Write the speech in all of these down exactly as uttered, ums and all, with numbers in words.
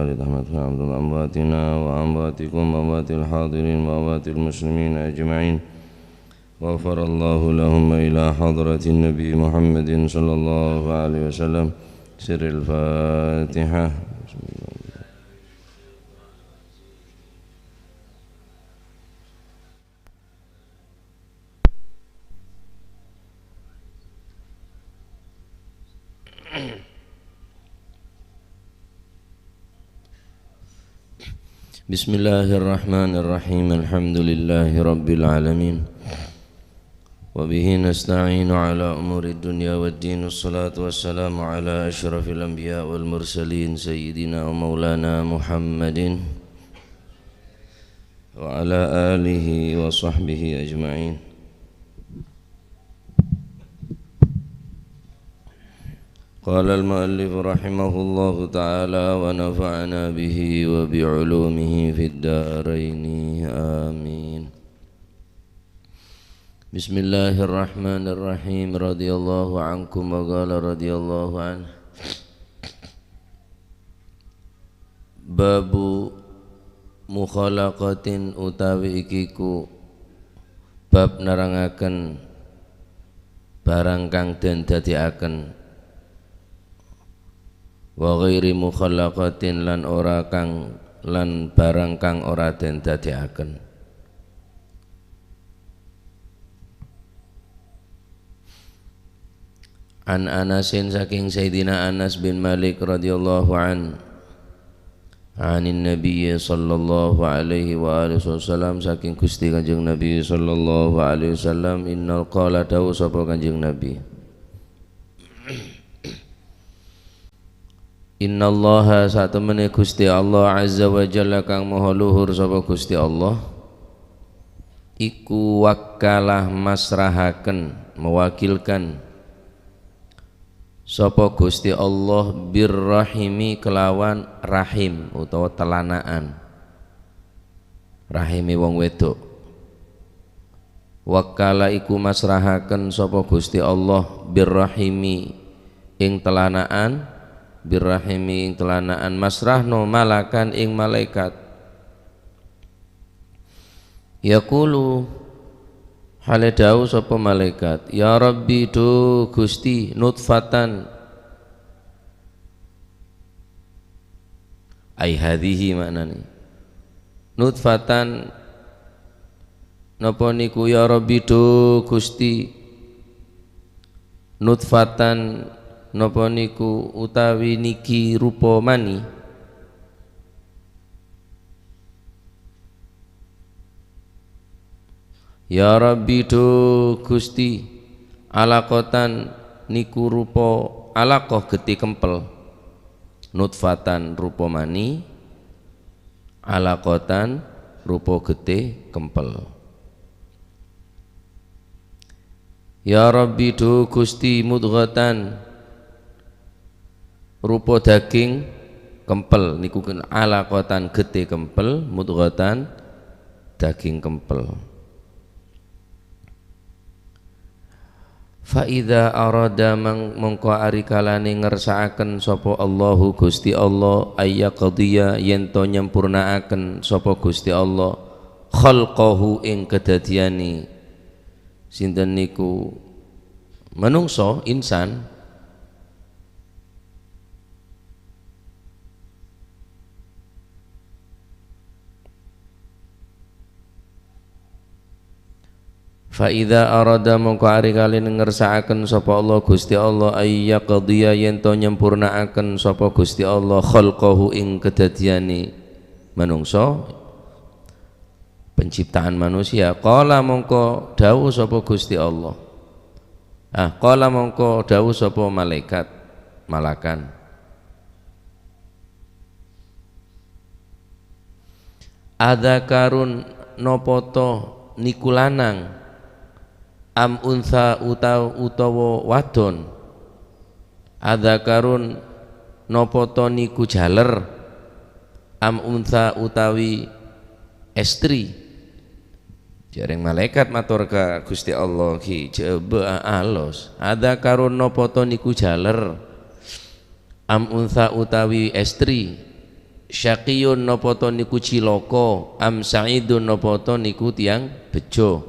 لتحمد أمر أمواتنا وأمواتكم وأموات الحاضرين وأموات المسلمين أجمعين. غفر الله لهم إلى حضرة النبي محمد صلى الله عليه وسلم. سر الفاتحة. بسم الله الرحمن الرحيم. الحمد لله رب العالمين. وبه نستعين على أمور الدنيا والدين. والصلاة والسلام على أشرف الأنبياء والمرسلين سيدنا ومولانا محمد وعلى آله وصحبه أجمعين. قال المؤلف رحمه الله تعالى ونفعنا به وبعلومه في الدارين. آمين. بسم الله الرحمن الرحيم. رضي الله عنكم وقال رضي الله عنه. Babu mukhalaqatin utawi iki ku bab nerangaken barang kang den daddiaken, wa ghairi mukhalaqatin lan ora kang, lan barang kang ora den daddiaken. An Anasin, saking Sayyidina Anas bin Malik radhiyallahu an, anin Nabi sallallahu alaihi wa alihi wasallam, saking Gusti Kanjeng Nabi sallallahu alaihi wasallam, innal qala, dawuh sapa Kanjeng Nabi, Innallaha, satemene Gusti Allah Azza wa Jalla kang maha luhur sapa Gusti Allah, iku wakkala masrahaken, mewakilkan sapa Gusti Allah birrahimi kelawan rahim utawa telana'an. Rahime wong wedok. Wakkala iku masrahaken sapa Gusti Allah birrahimi ing telana'an, birrahimi ing telana'an masrahno malakan ing malaikat. Yaqulu, hale dawuh sapa malaikat, "Ya Rabbi, dhu Gusti, nutfatan." Ai hadhihi maknane. Nutfatan napa niku ya Rabbi, dhu Gusti? Nutfatan napa niku utawi niki rupa mani? Ya Rabbi, dhu Gusti, alaqatan niku rupa alaqah getih kempel. Nutfatan rupa mani, alaqatan rupa getih kempel. Ya Rabbi, dhu Gusti, mudghatan rupa daging kempel, niku kan alaqatan getih kempel, mudghatan daging kempel. Fa idza arada mang-, mongko ari kalane ngersakaken sapa Allahu Gusti Allah, ayyaqdiya yen to nyempurnaaken sapa Gusti Allah khalqahu ing kadadiyane sinten niku manungsa, insan. Fa idza arada mongko ari kalane ngersakaken sapa Allah Gusti Allah ayyaqdiya yen to nyempurnaaken sapa Gusti Allah khalqahu ing kadadiyane manungsa, penciptaan manusia. Qala mongko dawuh sapa Gusti Allah. Ah, qala mongko dawuh sapa malaikat, malakan. Adzakarun napa to niku lanang, am untsa utaw-, utawa wadon? Adzakarun napa to niku jaler, am untsa utawi estri? Jareng malaikat mator ka Gusti Allah, "Ghi, jhâbâ alos. Adzakarun napa to niku jaler, am untsa utawi estri?" Syaqiyun napa ta niku cilaka, am sa'idun napa ta niku tiyang bejo.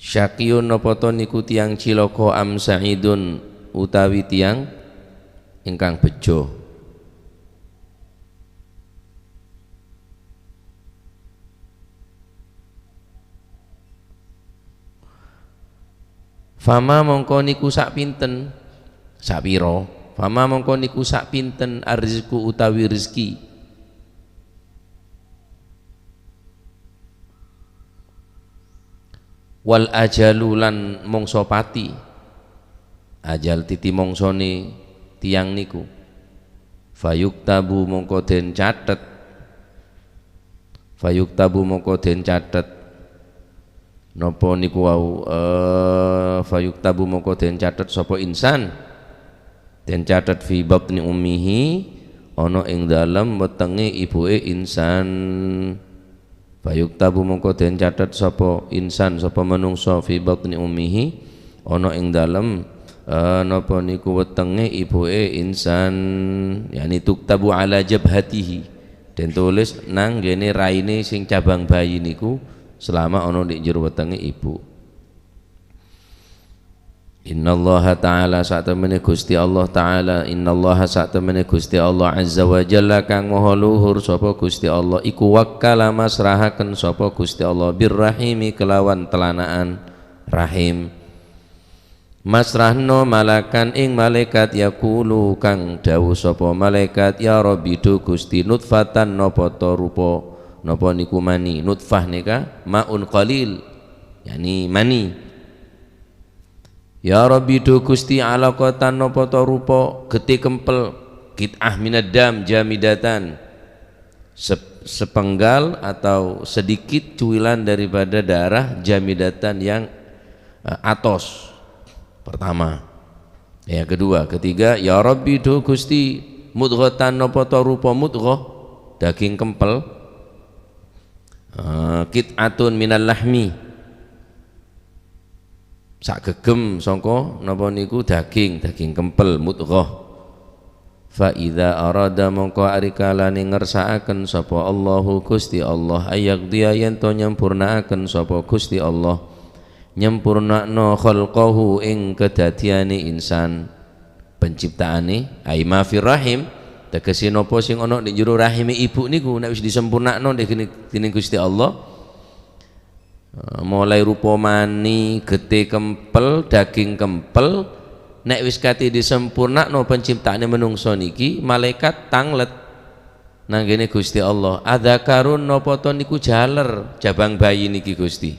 Syaqiyun napa ta niku tiyang cilaka, am sa'idun utawi tiyang ingkang bejo. Fama mongko niku sak pinten, sak pira? Fama mongko niku sak pinten arrizqu utawi rezeki? Wal ajalu lan mangsa pati. Ajal titi mangsane tiyang niku. Fayuktabu mongko den catet. Fayuktabu mongko den catet. Napa niku wau, eh, fayuktabu mongko den catet sapa insan. Den catet fi batni ummihi, ana ing dalem wetenge ibuke insan. Fayuktabu mongko den catet sapa insan, sapa manungsa fi batni ummihi, ana ing dalem, eh, napa niku wetenge ibuke insan, yani tuktabu ala jabhatihi, den tulis nang gene raine sing cabang bayi niku selama ana di jero wetenge ibu. Innallaha ta'ala, satemene Gusti Allah Ta'ala, innallaha, satemene Gusti Allah Azza wa Jalla kang maha luhur sapa Gusti Allah, iku wakkala masrahaken sapa Gusti Allah birrahimi kelawan telanaan rahim. Masrahno malakan ing malaikat yaqulu kang dawuh sapa malaikat, "Ya Rabbi, du Gusti, nutfatan napa ta rupa, napa niku mani?" Nutfah nika maun qalil, yani mani. Ya Rabbi, du Gusti, alaqatan napa ta rupa getih kempel, qit'ah minad dam jamidatan, sep-, sepenggal atau sedikit cuwilan daripada darah jamidatan yang, eh, atos. Pertama. Yang kedua, ketiga, ya Rabbi, du Gusti, mudghatan napa ta rupa mudghah, daging kempel, eh, qit'atun minal lahmi. Sak gegem sangka napa niku daging, daging kempel, mudghah. Fa idza arada, mongko arikalane ngersakaken sapa Allahu Gusti Allah, ayaqdiya, yen to nyempurnaaken sapa Gusti Allah, nyempurnakno khalqahu ing kedadiyane insan, penciptaane, ai ma fir rahim, tegese napa sing ana ning jero rahime ibu niku nek wis disempurnakno dening Gusti Allah. Eh, molaè rupa mani, getè kempel, dhâghing kempel, nèk wis kadhi disempurna'no pancipta'anna manungsa nèki, malaèkat tanglet nang kènè Ghustè Allah, "Adzakarun napa to niku jaler jhâbâng bhâi nèki, Ghustè?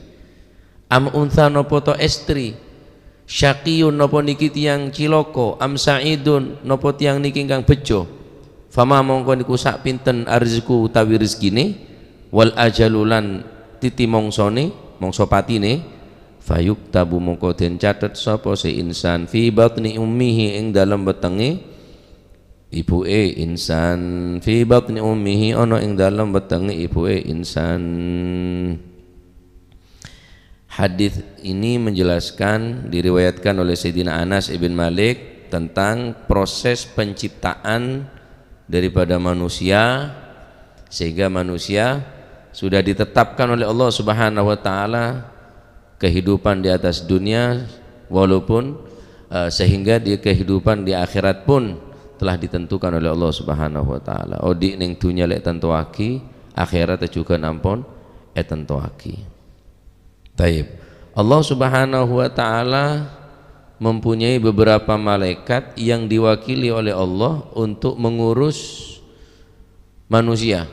Am untha napa to èstri?" Syaqiyun napa nèki tiyang cilaka, am sa'idun napa tiyang nèki ingkang bejo? Fama mongko niku sak pinten arzku utawi rezekine, wal ajalu lan titi mongsone, mongso patine, fayuktabu mongko den catet sapa se insan fi batni ummihi ing dalem wetenge ibuke insan, fi batni ummihi ana ing dalem wetenge ibuke insan. Hadis ini menjelaskan, diriwayatkan oleh Sayyidina Anas ibn Malik tentang proses penciptaan daripada manusia, sehingga manusia sudah ditetapkan oleh Allah Subhanahu wa Ta'ala kehidupan di atas dunia, walaupun, eh, sehingga di kehidupan di akhirat pun telah ditentukan oleh Allah Subhanahu wa Ta'ala. Odi' neng dunya lek tentuagi, akhirat juga nampon etentuagi. Taib. Allah Subhanahu wa Ta'ala mempunyai beberapa malaikat yang diwakili oleh Allah untuk mengurus manusia.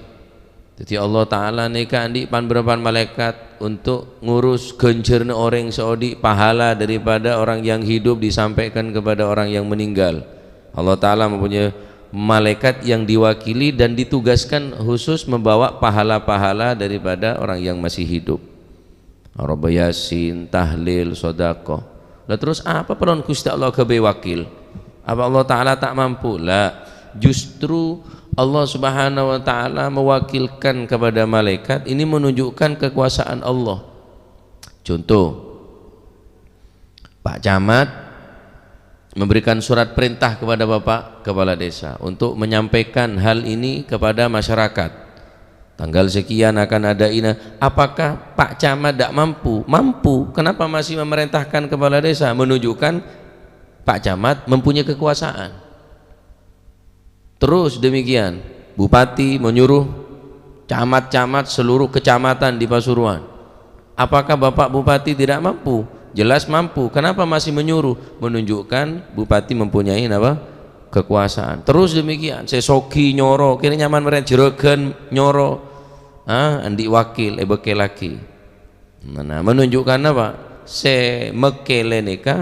Jadi, Allah Ta'ala nèka andi' pan-bârâmpan malaikat untuk ngurus ghânjhârânna orèng sè odi', pahala daripada orang yang hidup disampaikan kepada orang yang meninggal. Allah Ta'ala mempunyai malaikat yang diwakili dan ditugaskan khusus membawa pahala-pahala daripada orang yang masih hidup. Araba Yasin, tahlil, sedekah. Lah terus apa perlon Gusti Allah gawe wakil? Apa Allah Ta'ala tak mampu? Lah, justru Allah Subhanahu wa Ta'ala mewakilkan kepada malaikat ini menunjukkan kekuasaan Allah. Contoh, Pak Camat memberikan surat perintah kepada Bapak Kepala Desa untuk menyampaikan hal ini kepada masyarakat. Tanggal sekian akan ada ini. Apakah Pak Camat tidak mampu? Mampu. Kenapa masih memerintahkan Kepala Desa? Menunjukkan Pak Camat mempunyai kekuasaan. Terus demikian, bupati menyuruh camat-camat seluruh kecamatan di Pasuruan. Apakah Bapak Bupati tidak mampu? Jelas mampu. Kenapa masih menyuruh? Menunjukkan bupati mempunyai apa? Kekuasaan. Terus demikian, sè soghi nyoro, kènè nyaman marèn juragan nyoro. Ah, andi' wakil, èbâkkèlaghi. Nah, menunjukkan apa? Sè mèkkèlè nèka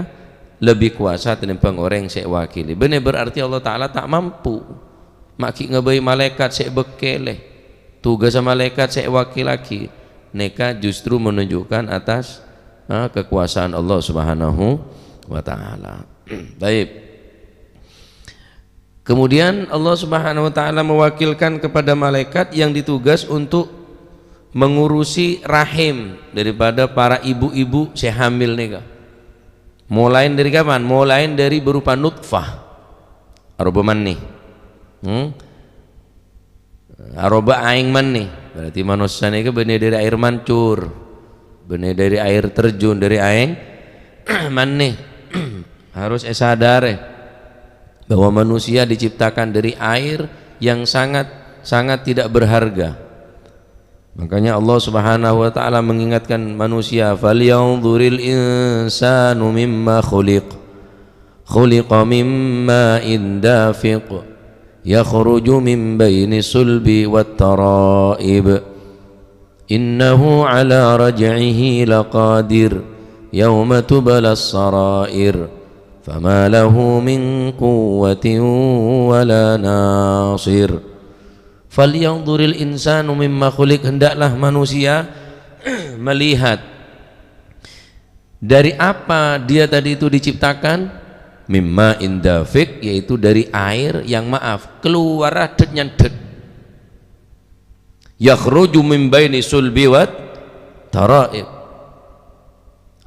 lebih kuasa tenimbang orèng sè èwakili. Bânnè berarti Allah Ta'ala ta' mampu. Ma' ghi' ngabâi malaèkat sè èbâkkèlè. Tugassa malaèkat sè èwakilaghi. Nèka justru menunjukkan atas, eh, kekuasaan Allah Subhanahu wa Ta'ala. Baik. Kemudian Allah Subhanahu wa Ta'ala mewakilkan kepada malaikat yang ditugas untuk mengurusi rahim daripada para ibu-ibu sè hamil nèka. Molaè dâri kapan? Molaè dâri berupa nutfah. Aroba mani. Hmm? Aroba aèng mani. Berarti manossa nèka bânnè dâri aèr mancur. Bânnè dâri aèr terjun, dâri aèng mani. Harus èsadârè bahwa manusia diciptakan dari air yang sangat, sangat tidak berharga. Makanya Allah Subhanahu wa Ta'ala mengingatkan manusia, "Falyanzuril insanu mimma khuliq. Khuliqa mimma indafiq. Yakhruju min baini sulbi wat taraib. Innahu ala raj'ihi laqadir. Yauma tublas sarair. Fama lahu min quwwatin wala nasir." "Falyanzuril insanu mimma khuliq," hendaklah manusia melihat dari apa dia tadi itu diciptakan. "Mimma indafiq," yaitu dari air yang, maaf, keluar radet nyandet. "Yakhruju min baini sulbi wat taraib."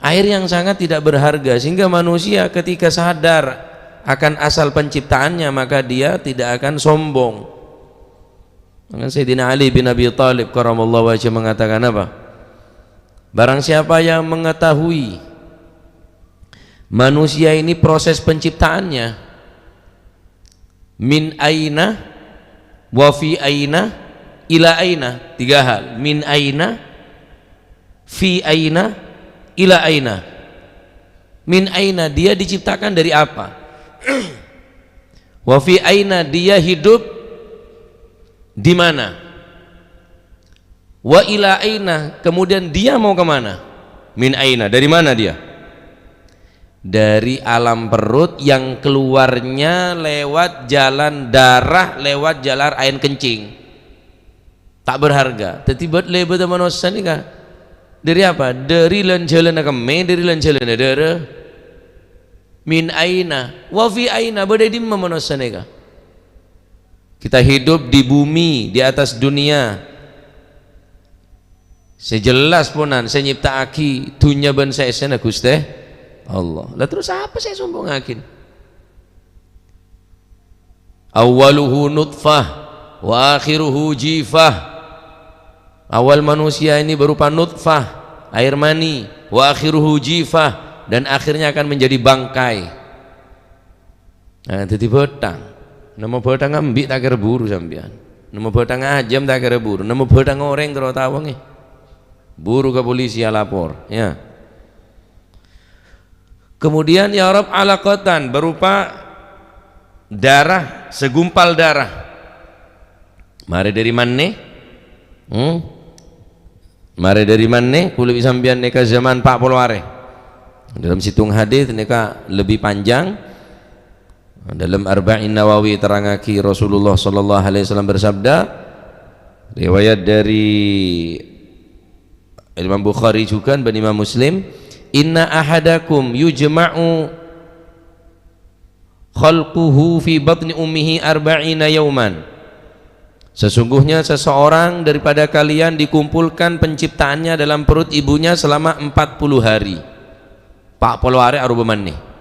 Air yang sangat tidak berharga, sehingga manusia ketika sadar akan asal penciptaannya, maka dia tidak akan sombong. Maka Sayyidina Ali bin Abi Thalib karramallahu wajhah mengatakan apa? Barang siapa yang mengetahui manusia ini proses penciptaannya, min aina, wa fi aina, ila aina. Tiga hal. Min aina, fi aina, ila aina. Min aina, dia diciptakan dari apa? Wa fi aina, dia hidup di mana? Wa ila aina, kemudian dia mau ke mana? Min aina, dari mana dia? Dari alam perut yang keluarnya lewat jalan darah, lewat jalan aèn kencing. Ta' berharga. Dhâddhi bât-, lebâdhâ manossa nèka. Dari apa? Dari lan-jhâlânna kemmè, dari lan-jhâlânna dârâ. Min aina? Wa fi aina? Bâdâ è dimma manossa nèka? Kita hidup di bumi, di atas dunia. Sè jelas ponan, sè nyipta'aghi dhunnya bân saèssèna Ghustè Allah. Lah terros apa sè èsombongngaghi? "Awwaluhu nutfah, wa akhiruhu jifah." Awal manusia ini berupa nutfah, air mani, "wa akhiruhu jifah," dan akhirnya akan menjadi bangkai. Nah, dhâddhi bhâthang. Nemmo bhâthang embi' ta' kèra buru sampèyan. Nemmo bhâthang ajâm ta' kèra buru. Nemmo bhâthang orèng terro tao, ngghi. Buru ka polisi alapor, ya. Kemudian, ya Rabb, alaqatan, berupa darah, segumpal darah. Marè dâri mani? Hmm? Marè dâri mani, kulâ bi' sampèyan nèka zaman pa' polo arè. Dalam sèttong hadis nèka lebih panjang. Dalam Arba'in Nawawi terangaghi Rasulullah sallallahu alaihi wasallam bersabda, riwayat dari Imam Bukhari juga dan Imam Muslim, "Inna ahadakum yujma'u khalquhu fi batni ummihi arba'ina yauman." Sesungguhnya seseorang daripada kalian dikumpulkan penciptaannya dalam perut ibunya selama empat puluh hari. Pa' polo arè aroba mani.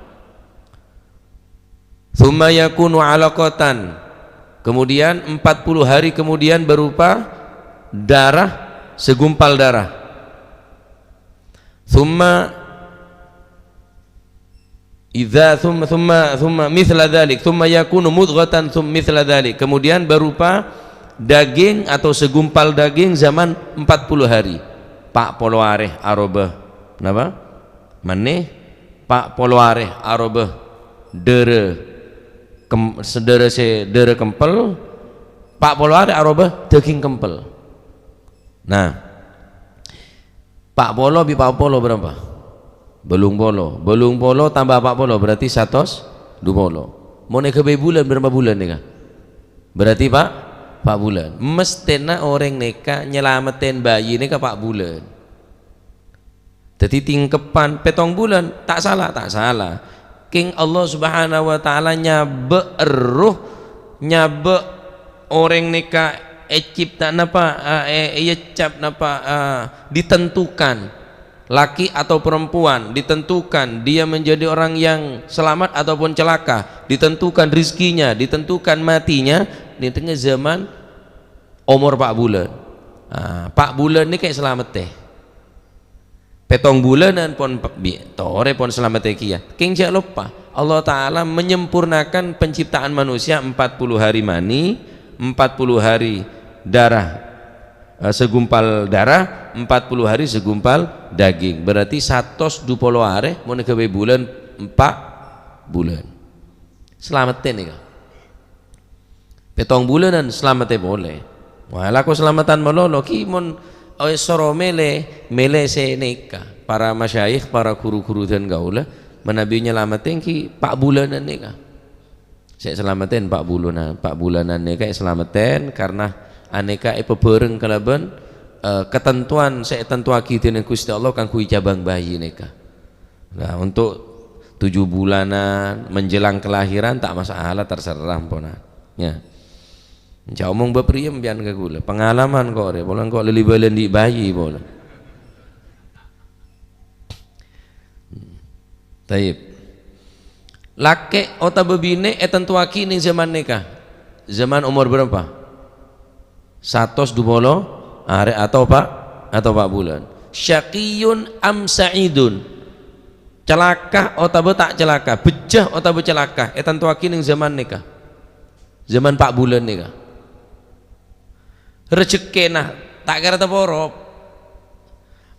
Tsumma yakunu 'alaqatan. Kemudian empat puluh hari kemudian berupa darah, segumpal darah. Tsumma idza tsumma, tsumma, tsumma mitsla dzalik, tsumma yakunu mudghatan tsum mitsla dzalik. Kemudian berupa daging atau segumpal daging zaman empat puluh hari. Pa' polo arè aroba. Napa? Manè, pa' polo arè aroba dârâ kem-, sè dârâ sè, dârâ kempel, pa' polo arè aroba daging kempel. Nah, pa' polo bi' pa' polo bârâmpa? Bâllung polo. Bâllung polo tamba pa' polo berarti satos du polo. Mon èghâbây bulân, bârâmpa bulân nèka? Berarti pa', pa' bulân. Mesthèna orèng nèka nyalamettè bayi nèka pa' bulân. Dhâddhi tingkepan pèttong bulân, ta' sala, ta' sala. Kèng Allah Subhanahu wa Ta'ala nyabâ' erruh, nyabâ' orèng nèka ècipta napa, eh, eh, èeccap napa, eh, ditentukan, laki atau perempuan, ditentukan dia menjadi orang yang selamat ataupun celaka, ditentukan rizkinya, ditentukan matinya, nèng tengah zaman omor pa' bulân. Ah, pa' bulân nèka èsalamettè. Pèttong bulânan pon pe-, bi-, torè pon salamettè kèya. Kèng jhâ' loppa, Allah Ta'ala menyempurnakan penciptaan manusia empat puluh hari mani, empat puluh hari darah, eh, segumpal darah, empat puluh hari segumpal daging. Berarti satos du polo arè mon èghâbây bulân empa' bulân. Salamettè nèka. Pèttong bulânan salamettè polè. Wah, la ko salameddhân malolo, ghi mon, eh, soro mèlè, mèlè sè nèka. Para masyayikh, para ghuru-ghuru dân kaulâ, manabi nyalamettè ghi pa' bulânan nèka. Sè salamettè pa' bulânan, pa' bulânan nèka èsalamettè karna anèka èpabhâreng kalabân, eh, katantowan sè ètantowaghi dèning Ghustè Allah kaangghuy jhâbâng bayi nèka. Nah, untuk tujuh bulanan, menjelang kelahiran, ta' masalah, terserah, emponan. Ya. Jhâ' omong bâb rèya sampèyan ka kaulâ. Pengalaman kok, rè. Polana kok lè-bâlibâlân andi' bayi, polana. Tayyib. Lakè' otabâ binè' ètantowaghi nèng zaman nèka. Zaman omor bârâmpa? Satos du polo arè atau pa', atau pa' bulân. Syaqiyyun am sa'idun. Calaka otabâ ta' calaka, bhâjjhâ otabâ calaka, ètantowaghi nèng zaman nèka. Zaman pa' bulân nèka. Rejhekkèna ta' kèra taporop.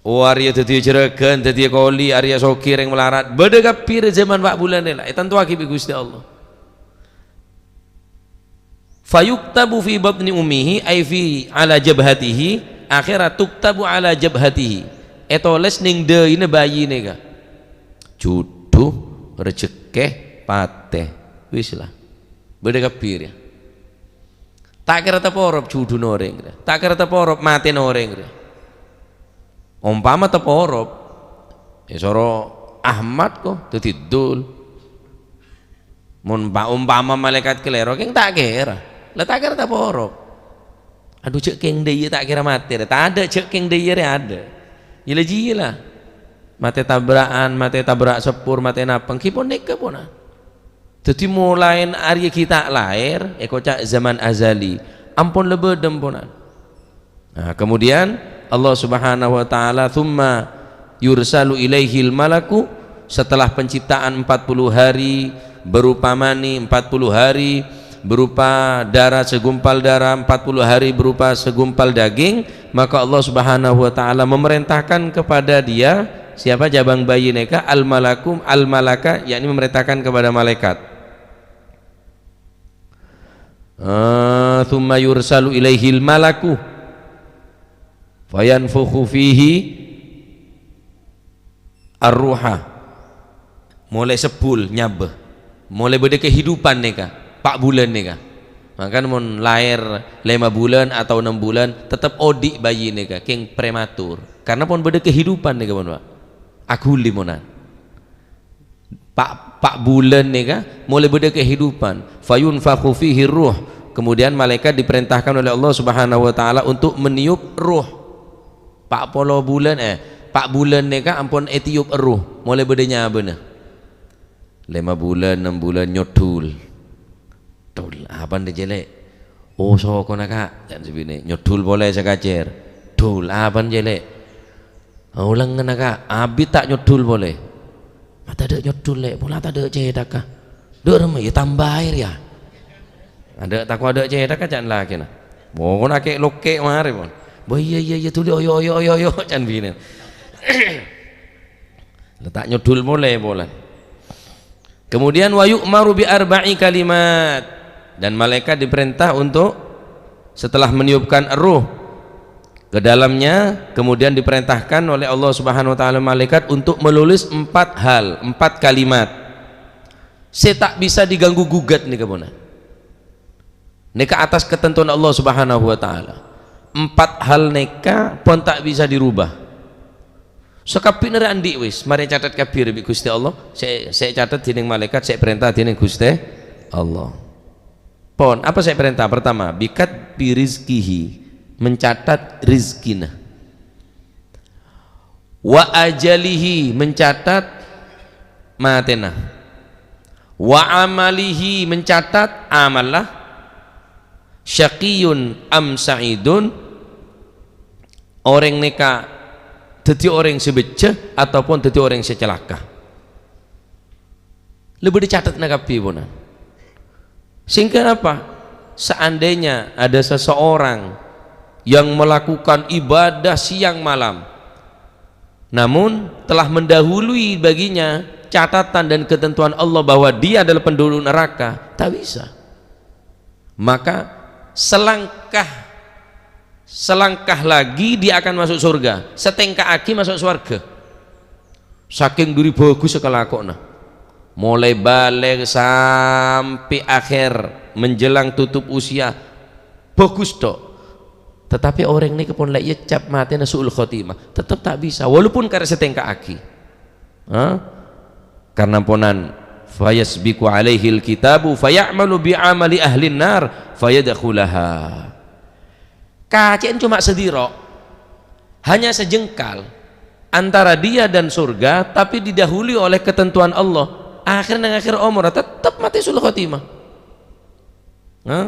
Oh, arèya dhâddhiyâ jhurâghân, dhâddhiyâ koli, arèya soghi, rèng malarat. Bâdâ kabbhi rè zaman pa' bulân nèka, ètantowaghi bi' Ghustè Allah. Fayuktabu fi batni ummihi, ay fi, ala jabhatihi, akhèra tuktabu ala jabhatihi. Ètolès nèng dâina bayi nèka. Jhudhu, rejhekkè, patè. Wis la. Bâdâ kabbhi rèya. Ta' kèra taporop jhudhuna orèng rèya. Ta' kèra taporop matèna orèng rèya. Ompama taporop, èsoro Ahmad ko, dhâddhi dul. Mon pa-, ompama malaèkat kalèro, kèng ta' kèra. La ta' kèra taporop. Adhu, jhâ' kèng dâ' iyâ ta' kèra matè rè. Tadâ', jhâ' kèng dâ' iyâ rè adâ'. Iyâ la jiyâ la. Matè tabra'an, matè tabra' seppur, matè napèng. Ghi pon nèka pona. Dhâddhi molaèna arèya ghi' ta' laèr, èkoca' zaman azali. Ampon la bâdâ emponan. Nah, kemudian Allah Subhanahu wa Ta'ala, "Tsumma yursalu ilaihil malaku," setelah penciptaan empat puluh hari berupa mani, empat puluh hari berupa darah segumpal darah, empat puluh hari berupa segumpal daging, maka Allah Subhanahu wa Ta'ala memerintahkan kepada dia, siapa jhâbâng bayi nèka, al-malaku, al-malaka, yakni memerintahkan kepada malaikat. Eh, "Tsumma yursalu ilaihil malaku, fayanfukhu fihi ar-ruha." Molaè sebbhul nyabâ. Molaè bâdâ kehidupan nèka, pa' bulân nèka. Mangkana mon laèr lèma bulân atau ennem bulân, tetep odi' bayi nèka, kèng prematur. Karena pon bâdâ kehidupan nèka, pon, Pak. Aghuli monan. Pa', pa' bulân nèka molaè bâdâ kehidupan. "Fayunfakhu fihi ruh." Kemudian malaikat diperintahkan oleh Allah Subhanahu wa Ta'ala untuk meniup ruh. Pa' polo bulân, eh, pa' bulân nèka ampon ètiup erruh, molaè bâdâ nyabâna. Lèma bulân, ennem bulân, nyodul. "Dul, apana, Cèlè'?" "Oh, sokona, Ka'," ca'na sè binè'. Nyodul polè sakacèr. "Dul, apana, Cèlè'?" "Oh, lengngenna, Ka', abit ta' nyodul polè." "Ma' tadâ' nyodul, Lè', pola tadâ' cèthagghâ." "Dâ' remma, iyâ tambâi rèya." "Adâ', tako' adâ' cèthagghâ," ca'na lakèna. "Pokona kè'-lokè' marè, pon." "Bâ, iyâ, iyâ, iyâ, dhuli, oyo, oyo, oyo, oyo," ca'na binèna. La ta' nyodul polè polana. Kemudian, "Wa yu'maru bi arba'i kalimat," dan malaikat diperintah untuk, setelah meniupkan ruh ke dalamnya, kemudian diperintahkan oleh Allah Subhanahu wa Ta'ala malaikat untuk menulis empat hal, empat kalimat sè ta' bisa diganggu gugat nèka, pon. Nèka atas ketentuan Allah Subhanahu wa Ta'ala. Empat hal nèka pon ta' bisa dirubah. Sakabbhina rè andi' wis, marè catet kabbhi rè bi' Ghustè Allah, sè, sè ècatet dhinèng malaikat, sè èparènta dhinèng Ghustè Allah. Pon, apa sè èparènta? Pertama, bikatbi rizqihi, mencatat rizkina. Wa ajalihi, mencatat matèna. Wa amalihi, mencatat amalla. Syaqiyyun am sa'idun, orèng nèka dhâddhi orèng sè beccè ataupun dhâddhi orèng sè calaka. La bâdâ catetna kabbhi, ponan. Sehingga apa? Seandainya ada seseorang yang melakukan ibadah siang malam, namun telah mendahului baginya catatan dan ketentuan Allah bahwa dia adalah penduduk neraka, tak bisa. Maka selangkah, selangkah lagi dia akan masuk surga, satèngka'aghi masuk swarga. Sakèng dhuri bhâghussa kalakowanna. Molaè balègh sampè' akhèr menjelang tutup usia, bhâghus tok. Tetapi orèng nèka pon la ècap matèna su'ul khotimah, tetep ta' bisa, walaupun karè satèngka'aghi. Ha? Karna ponan, "Fayasbiqu alaihil kitabu faya'malu bi amali ahlin nar fayadkhulaha." Kacè'en coma sadhiro', hanya sejengkal antara dia dan surga, tapi didahului oleh ketentuan Allah. Akhèr neng akhèr omorra tetep matè su'ul khotimah. Hah?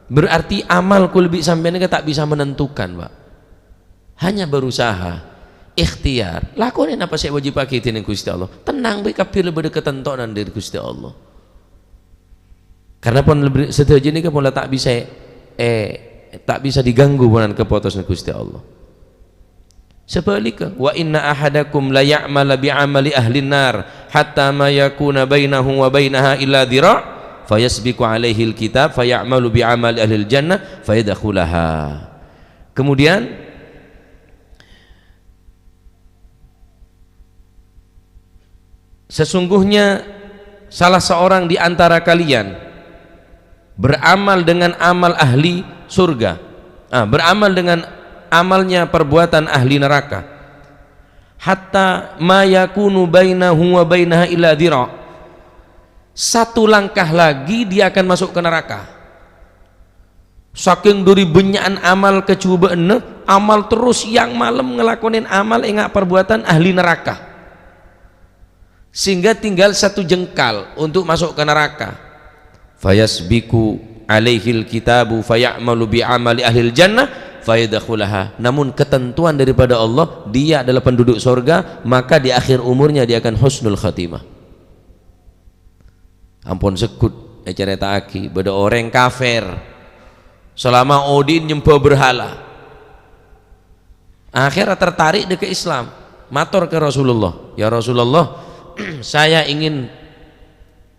Berarti amal kulâ bi' sampèyan nèka ta' bisa menentukan, Pak. Hanya berusaha, ikhtiar, lakonè napa sè èwajibbhâghi dhinèng Ghustè Allah. Tenang bhâi, kabbhi la bâdâ katantowan dâri Ghustè Allah. Karna pon lebri-, sadhâjâ nèka pola ta' bisa, eh, ta' bisa diganggu ponan kapotosanna Ghustè Allah. Sabhâligghâ, "Wa inna ahadakum la ya'mala bi amali ahlin nar, hatta ma yakuna bainahu wa bainaha illa dhira', fayasbiqu alaihil kitab, faya'malu bi amali ahlil jannah, fayadkhulaha." Kemudian, sesungguhnya salah seorang di antara kalian beramal dengan amal ahli surga, ah, beramal dengan amalnya perbuatan ahli neraka. Hatta ma yakunu bainahu wa bainaha illa dhira'. Satu langkah lagi dia akan masuk ke neraka. Sakèng dhuri bânnya'an amal kajhubâ'ânna, amal terros siang malem ngalakonè amal enga' parbuatan ahli neraka. Sehingga tinggal satu jengkal untuk masuk ke neraka. Fayasbiqu alaihil kitabu faya'malu bi amali ahlil jannah fayadkhulaha. Namun ketentuan daripada Allah, dia adalah penduduk sorga, maka di akhir umurnya dia akan husnul khatimah. Ampon segghut ècarèta'aghi, bâdâ orèng kafir, salama odi'in nyembhâ berhala. Akhèrra tertarik dâ' ka Islam, mator ka Rasulullah, "Ya Rasulullah, saya ingin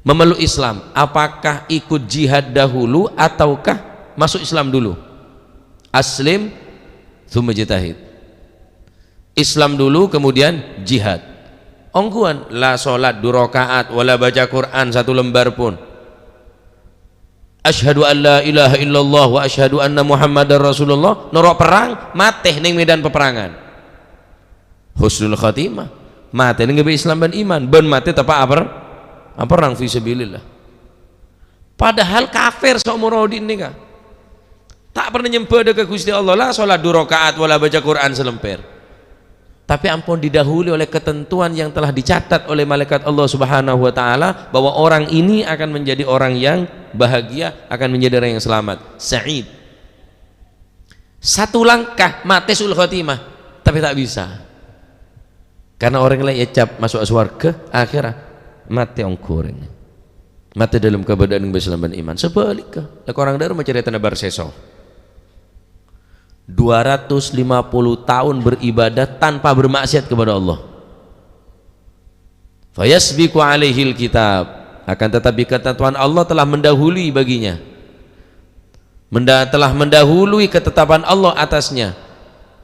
memeluk Islam, apakah ikut jihad dahulu ataukah masuk Islam dulu?" "Aslim, tsumma jtahid." Islam dulu, kemudian jihad. Ongghuwân, la sholat du rakaat, wala baca Qur'an satu lembar pun. Asyhadu an la ilaha illallah wa asyhadu anna Muhammadar Rasulullah, noro' perrang, matè neng medan peperangan. Husnul khatimah. Matè neng ghâbây Islam bân iman, bân matè teppa' aper-, aperrang fi sabilillah. Padahal kafir saomor odi'in nèka. Ta' pernah nyembhâ dâ' ka Ghustè Allah, la sholat du rakaat, wala baca Qur'an salemper. Tapi ampon didahului oleh ketentuan yang telah dicatat oleh malaikat Allah Subhanahu wa Ta'ala, bahwa orang ini akan menjadi orang yang bahagia, akan menjadi orang yang selamat, sa'id. Satu langkah mate su'ul khotimah, tapi tak bisa. Karena orang lain ecap masuk swarga, akhirnya mate ongghu orangnya. Mate dalam keadaan yang Islam dan iman. Sebaliknya, lek orang dalam cerita bar seso. Dua ratus lima puluh tahun beribadah tanpa bermaksiat kepada Allah. Fayasbiqu alaihil kitab. Akan tetapi, ketentuan Allah telah mendahului baginya. Menda-, telah mendahului ketetapan Allah atasnya.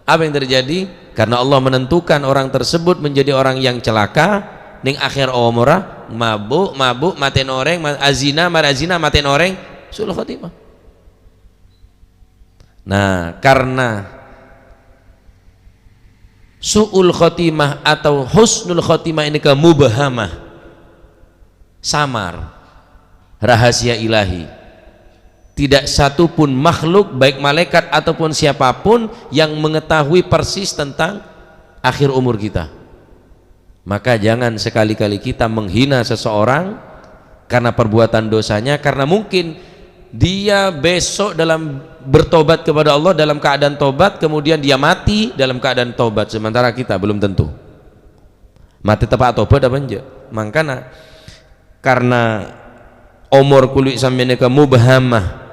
Apa yang terjadi? Karena Allah menentukan orang tersebut menjadi orang yang celaka, ning akhir omorra mabuk, mabuk, matèn orèng, ma-, azina, mara azina, matèn orèng, su'ul khotimah. Nah, karena su'ul khotimah atau husnul khotimah ini ke mubhamah, samar, rahasia ilahi. Tidak satu pun makhluk, baik malaikat ataupun siapapun, yang mengetahui persis tentang akhir umur kita. Maka jangan sekali-kali kita menghina seseorang karena perbuatan dosanya, karena mungkin dia besok dalam bertobat kepada Allah dalam keadaan tobat, kemudian dia mati dalam keadaan tobat, sementara kita belum tentu. Mate tepa' tobat apa enjâ'? Mangkana, karena omor kulâ sampèyan nèka mubhamah,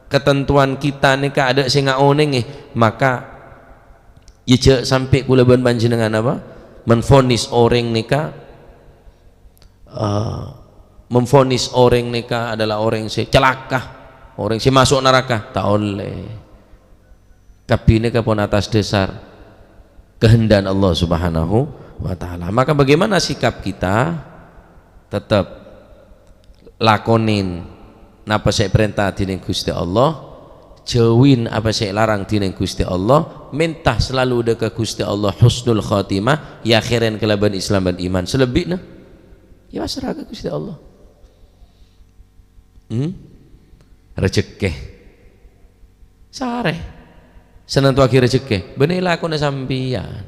ketentuan kita nèka adâ' sè ngaonèngè, maka, iyâ, jhâ' sampè' kulâ bân panjhennengngan apa? Menvonis orèng nèka, eh, memvonis orèng nèka adalah orèng sè calaka, orèng sè maso' naraka. Ta' ollè. Kabbhi nèka pon atas dasar kehendak Allah Subhanahu wa Ta'ala. Maka bagaimana sikap kita? Tetep lakonin napa sè èparènta dhinèng Ghustè Allah, jhâuwin apa sè èlarang dhinèng Ghustè Allah, mènta selalu dâ' ka Ghustè Allah husnul khotimah, èakhèrè kalabân Islam bân iman. Salebbi'na, ya pasra ka Ghustè Allah. Hmm? Rejekkè. Sarè. Sè nantowaghi rejekkè, bânnè lakona sampèyan.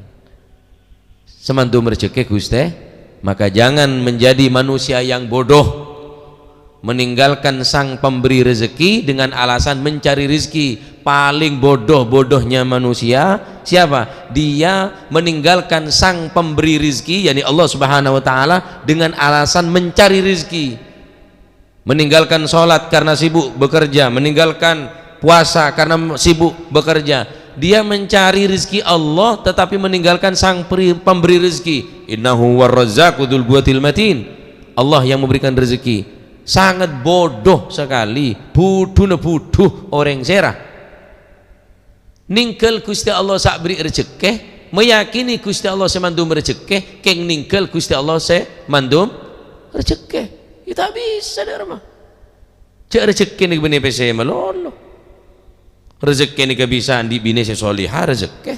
Sè mandum rejekkè, Ghustè. Maka jangan menjadi manusia yang bodoh, meninggalkan Sang Pemberi Rezeki dengan alasan mencari rezeki. Paling bodoh-bodohnya manusia, siapa? Dia meninggalkan Sang Pemberi Rezeki, yakni Allah Subhanahu wa Ta'ala, dengan alasan mencari rezeki. Meninggalkan sholat karena sibuk bekerja, meninggalkan puasa karena sibuk bekerja. Dia mencari rizki Allah tetapi meninggalkan sang peri-, pemberi rizki. Innahu huwar razzaqu dzul quwwatil matin. Allah yang memberikan rezeki. Sangat bodoh sekali, budhuna budhu orèng sèra. Nèngghâl Ghustè Allah sè aberri' rejekkè, meyakini Ghustè Allah sè mandum rejekkè, kèng nèngghâl Ghustè Allah sè mandum rejekkè. Iyâ ta' bisa, dâ' remma. Jhâ' rejekkè nèka bânnè pèssè malolo. Rejekkè nèka bisa andi' binè sè solèha, rejekkè.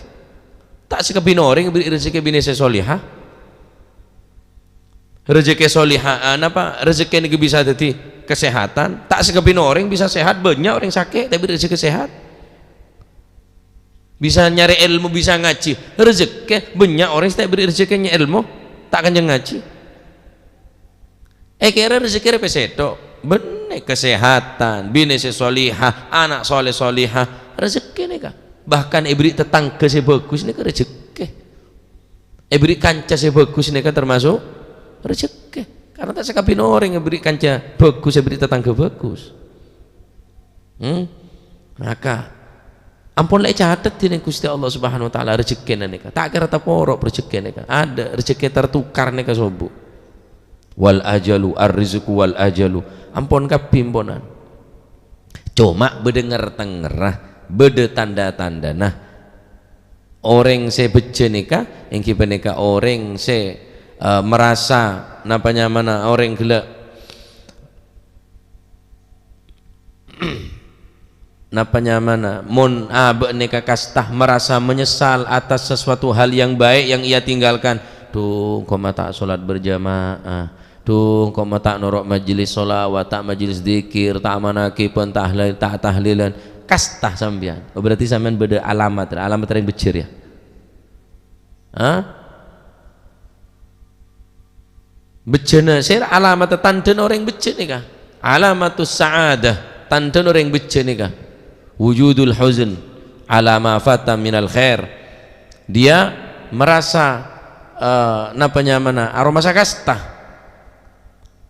Ta' sakabbhiyânna orèng aberri' rejekkè binè sè solèha. Rejekkè solèha, ah, napa? Rejekkè nèka bisa dhâddhi kasèhatan. Ta' sakabbhiyânna orèng bisa sèhat, bânnya' orèng sakè' tapi rejekkè sèhat. Bisa nyarè èlmo, bisa ngajhi. Rejekkè, bânnya' orèng sè ta' èberri' rejekkè nyarè èlmo, ta' kenjheng ngajhi. Èkèra rejekkè rèya pèssè tok. Bânnè kasèhatan, binè sè solèha, ana' solè solèha, rejekkè nèka. Bahkan èberri' tatangghâ sè bhâghus nèka rejekkè. Èberri' kanca sè bhâghus nèka tamaso' rejekkè. Karna ta' sakabbhiyânna orèng èberri' kanca bhâghus, èberri' tatangghâ bhâghus. Hmm? Maka, ampon la ècatet dhinèng Ghustè Allah Subhanahu wa Ta'ala rejekkèna nèka. Ta' kèra taporo' rejekkè nèka. Adâ' rejekkè tertukar nèka sobu'. Wal ajalu, ar-rizqu wal ajalu. Ampon kabbhi amponan. Coma bâdâ ngèr-tèngèrra, bâdâ tandhâ-tandhâna. Orèng sè bhâjjhâ nèka, èngghi panèka orèng sè, eh, merasa, napa nyamana, orèng ghellâ', napa nyamana, mon abâ' nèka kasta merasa menyesal atas sesuatu hal yang baik yang ia tinggalkan. Duh, engko' ma' ta' sholat berjamaah. Duh, engko' ma' ta' noro' majelis sholawat, ta' majelis dzikir, ta' manakiban, ta' tahlil-, ta' tahlilan. Kasta sampèyan. Oh, berarti sampèyan bâdâ alamat, alamat orèng bhâjjhâ rèya. Ha? Bejjhâna sè alamatta tandhâna orèng bejjhâ' nèka. Alamatus sa'adah, tandhâna orèng bejjhâ' nèka. Wujudul huzn ala ma fata minal khair. Dia merasa, eh, napa nyamana, aromasa kasta.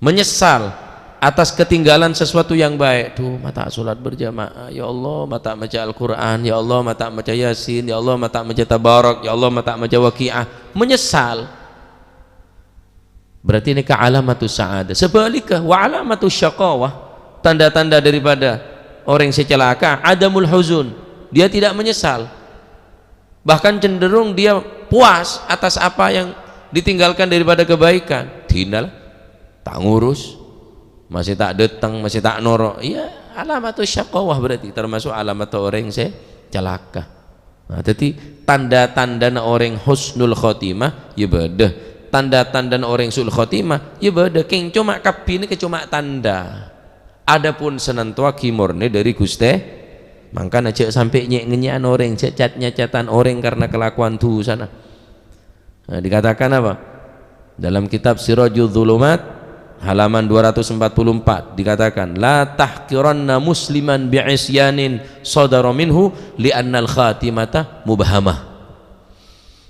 Menyesal atas ketinggalan sesuatu yang baik. "Duh, ma' ta' sholat berjamaah. Ya Allah, ma' ta' maca Al-Qur'an. Ya Allah, ma' ta' maca Yasin. Ya Allah, ma' ta' maca Tabarak. Ya Allah, ma' ta' maca Waqi'ah." Menyesal. Berarti ini ke alamatus sa'adah. Sebaliknya, wa alamatus syaqawah, tanda-tanda daripada orang yang celaka, adamul huzun. Dia tidak menyesal. Bahkan cenderung dia puas atas apa yang ditinggalkan daripada kebaikan. Dinal, ta' ngurus, masih ta' dâteng, masih ta' noro'. Iya, alamatus syaqawah berarti, termasuk alamat orang yang celaka. Nah, jadi tanda-tandana orang husnul khotimah, ya bâdâ. Tanda-tandana orang su'ul khotimah, ya bâdâ. Kèng coma kabbhi nèka coma tanda. Adapun sanantowaghi morne dâri Ghustè, mangkana jhâ' sampè' nyè'-ngènyè'an orèng, jhâ' cat-nyacatan orèng karena kelakuan dhusana. Nah, dikatakan apa? Dalam kitab Sirajul Dhulumat, halaman dua ratus empat puluh empat, dikatakan, "La tahqiranna musliman bi'isyanin shadara minhu li'annal khatimata mubhamah."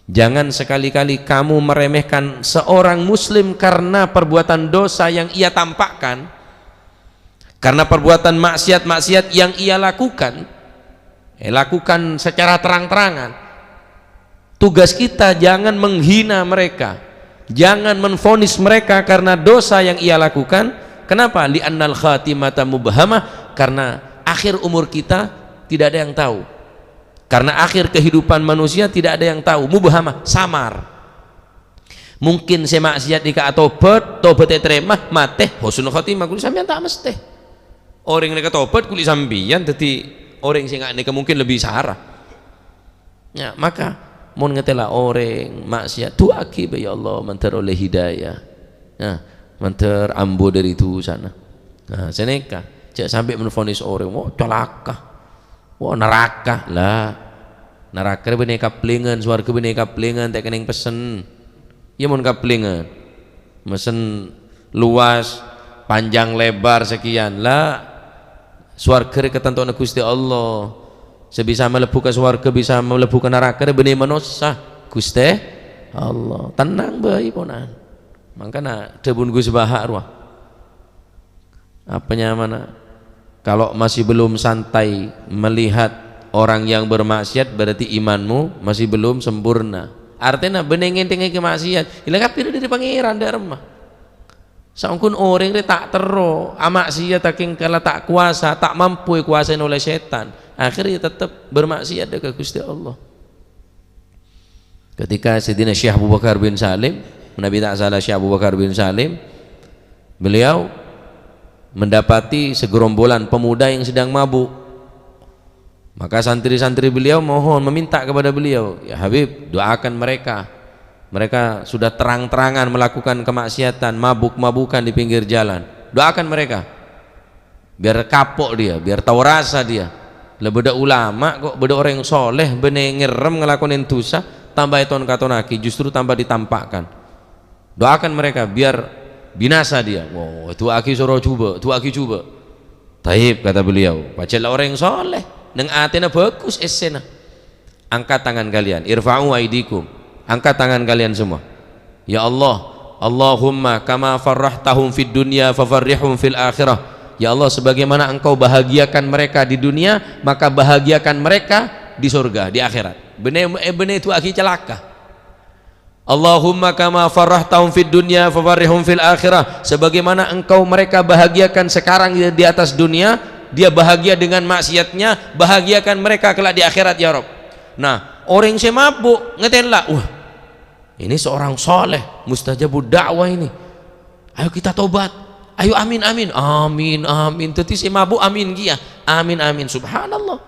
Jangan sekali-kali kamu meremehkan seorang muslim karena perbuatan dosa yang ia tampakkan, karena perbuatan maksiat-maksiat yang ia lakukan, eh, lakukan secara terang-terangan. Tugas kita jangan menghina mereka, jangan menvonis mereka karena dosa yang ia lakukan. Kenapa? "Li'annal khatimata mubhamah," karena akhir umur kita tidak ada yang tahu. Karena akhir kehidupan manusia tidak ada yang tahu, mubhamah, samar. Mungkin sè maksiat nèka atobhât, tobhât ètarèma, matè, husnul khotimah, kulâ sampèyan ta' mesthè. Orèng nèka tobhât kulâ sampèyan dhâddhi orèng sè nga' nèka mungkin lebih sara. Ya, maka mon ngatèla orèng maksiat, du'aaghi bhâi, "Ya Allah, mandhâr ollè hidayah. Ya, mandhâr ambu dâri dhusana." Nah, sanèka, jhâ' sampè' menvonis orèng, "Wah, calaka. Wah, naraka." La, naraka rè bânnè kaplèngan, sowarghâ bânnè kaplèngan, ta' kennèng pessen. Iyâ, mon kaplèngan, messen luas, panjang lebar sakèyan. La, sowarghâ rè katantowanna Ghustè Allah. Sè bisa malebbhu ka sowarghâ, bisa malebbhu ka naraka rè bânnè manossa, Ghustè Allah. Tennang bhâi, pona'an. Mangkana dhâbuna Gus Baha' rowa. Apa nyamana? Kalau masih belum santai melihat orang yang bermaksiat, berarti imanmu masih belum sempurna. Artèna bânnè ngèntèngngaghi maksiat, ila kabbhi dâri Pangèran, dâ' remma. Saongghuna orèng rè ta' terro amaksiat, sakèng kala ta' kobâsa, ta' mampu èkobâsaè ollè sètan, akhirnya tetep bermaksiat dâ' ka Ghustè Allah. Ketika Sayyidina Syekh Abu Bakar bin Salim, manabi ta' sala Syekh Abu Bakar bin Salim, beliau mendapati segerombolan pemuda yang sedang mabuk. Maka santri-santri beliau mohon, meminta kepada beliau, "Ya Habib, doakan mereka. Mereka sudah terang-terangan melakukan kemaksiatan, mabuk-mabukan di pinggir jalan. Doakan mereka." Biar kapok dia, biar tahu rasa dia. Lah, bâdâ ulama kok, bâdâ orèng soleh, bânnè ngèrèm ngalakonè dhusa, tamba èton-katonaghi, justru tamba ditampakkan. Doakan mereka biar binasa dia. Wow, du'aaghi soro jhubâ', du'aaghi jhubâ'. "Taib," kata beliau, "pajhât la orèng soleh, neng atèna bhâghus èssèna." Angkat tangan kalian, irfa'u aidikum. Angkat tangan kalian semua. Ya Allah, Allahumma kama farrahtahum fid dunya fafarrihum fil akhirah. Ya Allah, sebagaimana Engkau bahagiakan mereka di dunia, maka bahagiakan mereka di surga, di akhirat. Bânnè, eh, bânnè du'aaghi calaka. Allahumma kama farrahtahum fid dunya fafarrihum fil akhirah. Sebagaimana Engkau mereka bahagiakan sekarang di, di atas dunia, dia bahagia dengan maksiatnya, bahagiakan mereka kelak di akhirat, ya Rabb. Nah, orèng sè mabuk, ngatèla, "Wah, ini seorang soleh, mustajabud da'wah ini. Ayo kita tobat. Ayo amin, amin. Amin, amin." Dhâddhi sè mabuk amin kèya. "Amin, amin." Subhanallah.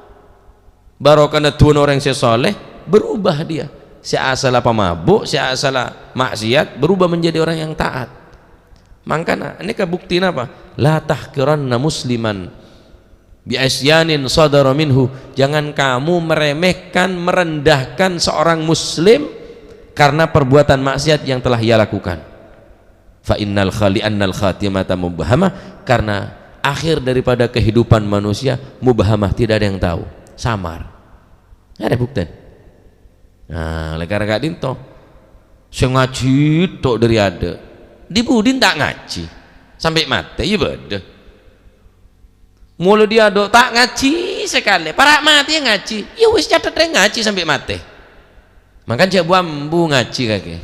Barokana du'ana orèng sè soleh, berubah dia. Sè asalla pamabuk, sè asalla maksiat, berubah menjadi orang yang taat. Mangkana, nèka bukti napa? "La tahqiranna musliman bi isyanin shadara minhu." Jangan kamu meremehkan, merendahkan seorang muslim karena perbuatan maksiat yang telah ia lakukan. Fa innal khali annal khatimata mubhamah, karena akhir daripada kehidupan manusia mubhamah, tidak ada yang tahu, samar. Ada bukti. Nah, oleh karena ka'dinto, sè ngajhi tok dhâri adâ'. Di budi ta' ngajhi sampè' matè, iyâ bâdâ. Molaè di adâ' ta' ngajhi sakalè, para' matè ngajhi. Iyâ wis, catet rèng ngajhi sampè' matè. Mangkana jhâ' bu-ambu ngajhi kakè.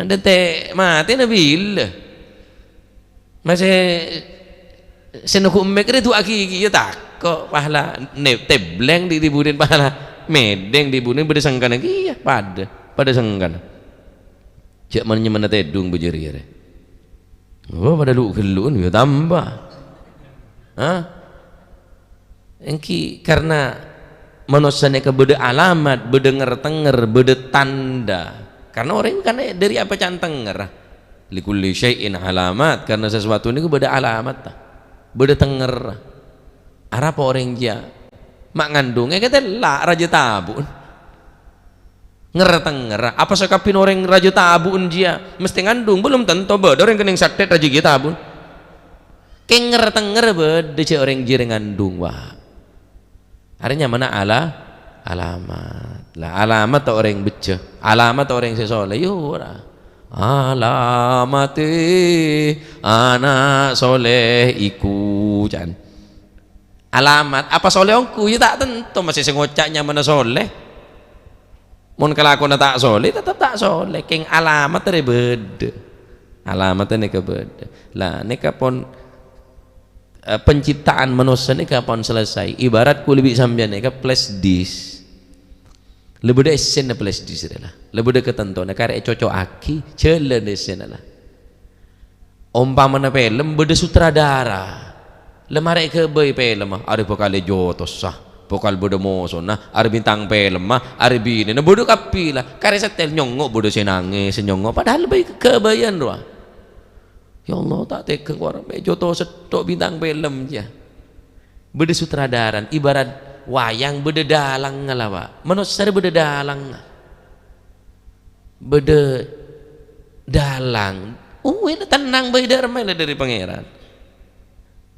Adâ' ta' matè nabilâ. Masè sè nèghu' mik rè du'aaghi, iyâ tako' pahala ne-, tebleng di, di budin pahala. Mèdheng di budin bâdâ sengkana kèya, padâ, padâ sengkana. Jhâ' men-nyemmenna tèdung bâjâriyâ rè. Oh, padâ lu'-ghellu'en, iyâ tamba. Hah? Èngghi karena manossa nèka bâdâ alamat, bâdâ nger-tenger, bâdâ tandhâ. Karena orèng kan dâri apa can tengngerra. Likulli syai'in alamat, karena sesuatu nèko bâdâ alamat, bâdâ tengngerra. Arapa orèng jiyâ ma' ngandhung, èkatella' rajâ tabu'en. Nger-tenger, apa sakabbhiyânna orèng rajâ tabu'en jiyâ mestè ngandhung? Belum tentu, bâdâ orèng kennèng sathèt rajâ ghi' tabu'en. Kèng nger-tenger bâdâ jhâ' orèng jiyâ rè ngandhung, wa. Arèya nyamana ala-, alamat. La, alamat ta' orèng bhecca, alamat ta' orèng sè soleh, ya ora. Alamate ana' soleh iku, can. Alamat apa soleh ongghu? Ya ta' tanto, masè sè ngoca' nyamana soleh. Mon kalakowanna ta' soleh, tetep ta' soleh. Kèng alamat rè bâdâ. Alamat nèka bâdâ. La, nèka pon, eh, penciptaan manossa nèka pon selesai. Ibarat kulâ bi' sampèyan nèka flash disk. La bâdâ essèna flash disk rè la. La bâdâ katantona, karè ècoco'aghi, jhâlân essèna la. Ompamana film bâdâ sutradara, la marè èghâbây filmma, arè bhâkal èjotosa, bhâkal bâdâ mosona, arè bintang filmma, arè binèna, bâdâ kabbhi la. Karè setel nyongngo' bâdâ sè nangès, sè nyongngo', padahal bhâi ghâbâyân rowa. Ya Allah, ta' tegghâ kor, mè' jotos sèttong bintang film jiyâ. Bâdâ sutradarana, ibarat wayang bâdâ dalangnga la, Pak. Manossa rè bâdâ dalangnga. Bâdâ dalang. Uwil, tennang bhâi dâ' remma la dâri Pangèran.